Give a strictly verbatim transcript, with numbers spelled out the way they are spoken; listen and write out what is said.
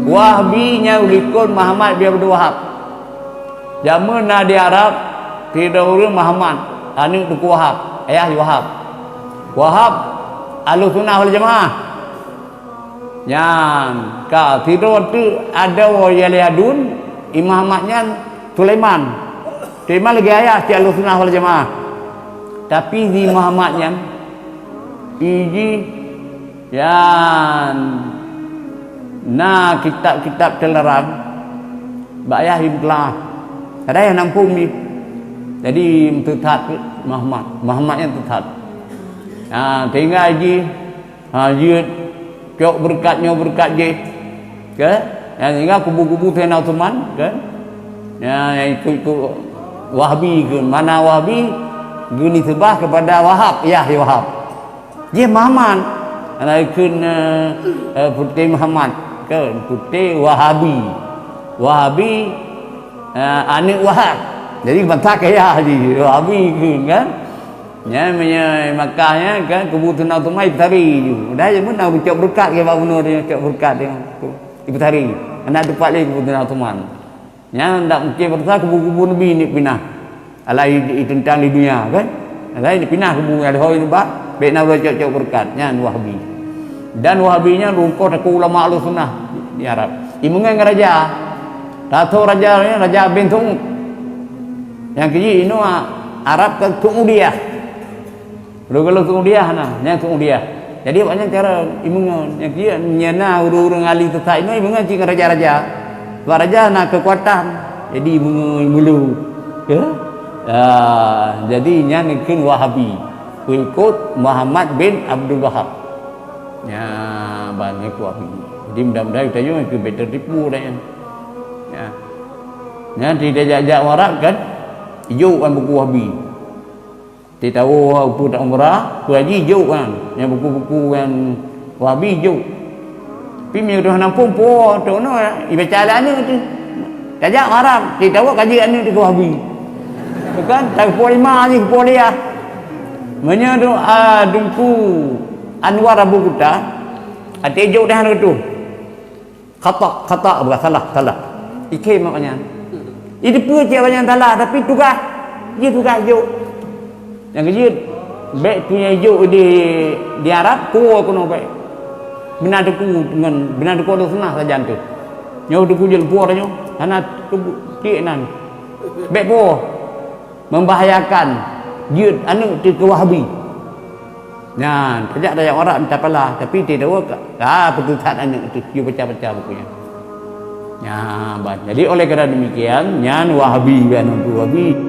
Wahbi nyan likot Muhammad bin Abdul Wahab. Jameun na di Arab, sidroe ureuëng Muhammad, aneuëk Teungku Wahab, ayah Wahab. Wahab Ahlussunnah wal Jamaah. Nyan ka sidroe teuk adoe Yali Adun, i Muhammad nyan Sulaiman. Sulaiman lagée ayah cit Ahlussunnah wal Jamaah. Tapi di Muhammad nyan, iji nyan na kitab-kitab teularang bak ayah imeuteulah. Ada nyang nampung ni. Jadi meuteuthat Muhammad. Muhammad nyan teuthat. Ha, tinggai jih, ha, jeuet cok beureukat nyoe beureukat jih. Ke? Nyang tinggai kubu-kubu Saidina Utsman, ke? Nyang ikut-ikut Wahbi ke? Mana Wahbi geunisbah kepada Wahab, yah Wahab. Jih Muhammad. Ana ikut, eh, eh, Puté Muhammad, ke? Puté Wahabi. Wahabi, eh, aneuëk Wahab. Jadi bansa kaya jih, Wahabi ke, kan? Nyan meunyoe Makkah nyan kan kubu Saidina Utsman ipeutari ju. Dah je meunan cok beureukat ke bak bunoe dia cok beureukat dia. Ipeutari. Hana teupat lé kubu Saidina Utsman. Nyan ndak mungkin beureukat kubu-kubu Nabi ni pinah. Alai iteuntang di dunia kan. Alai dipinah kubu nyang lhôi nibak bek na cok-cok beureukat. Nyan Wahabi. Dan Wahabi nyan rungkoh takue ulama Ahlussunnah di Arab. Imeungon ngon raja. Tato raja ni raja bin Saud. Nyang keujih inoe Arab ke Saudiyah. Rugalo Saudiyah na, nyang Saudiyah. Jadi awaknyan cara imeungon, nyang keu nyang na ureuëng-ureuëng ahli sesat inoe imeungon cit ngon raja-raja. Sebab raja na keukuatan. Jadi imeungon, imeulô. Ya? Ah, jadi nyan kheun Wahabi. Pengikut Muhammad bin Abdul Wahab. Nya ban nyan Wahabi. Jadi mudah-mudahan kita nyoe keu better tipu dah nyan. Ya. Nyan tidak jak-jak warak kan? Ijok kan buku Wahabi. Titawoe peue ta umrah, peue haji jok kan. Nyang buku-buku nyang Wahabi jok. Pi meunyoe deuh nampung po tok no ibaca lé aneuk tu. Tajak haram, titawoe kaji aneuk tu Wahabi. Bukan, tak po lima ni po dia. Meunyoe tu, ah, Teungku Anwar Abu Kuta, até jok dah tu. Khata, khata, bukan salah, salah. Ikhe mak nyan. Itu pun cik nyan salah, tapi tugas. Dia tugas jok. Nyang keujeuet, bèk tu nyang jok di, di Arab, po keunoe bèk. Bina deku ngon, bina deku ada senah sajan tu. Nyoe deku jeuet po nyoe. Hana keubu-, tiek nan. Bèk po. Membahayakan jeuet aneuk teuh keu Wahabi. Nyan, tajak tajak warak mita pala, tapi teuh dawa ka, ka peuteuthat aneuk teuh, yue baca-baca buku nyan. Nyan, ban. Jadi, oleh karena demikian, nyan Wahabi, ban, Wahabi.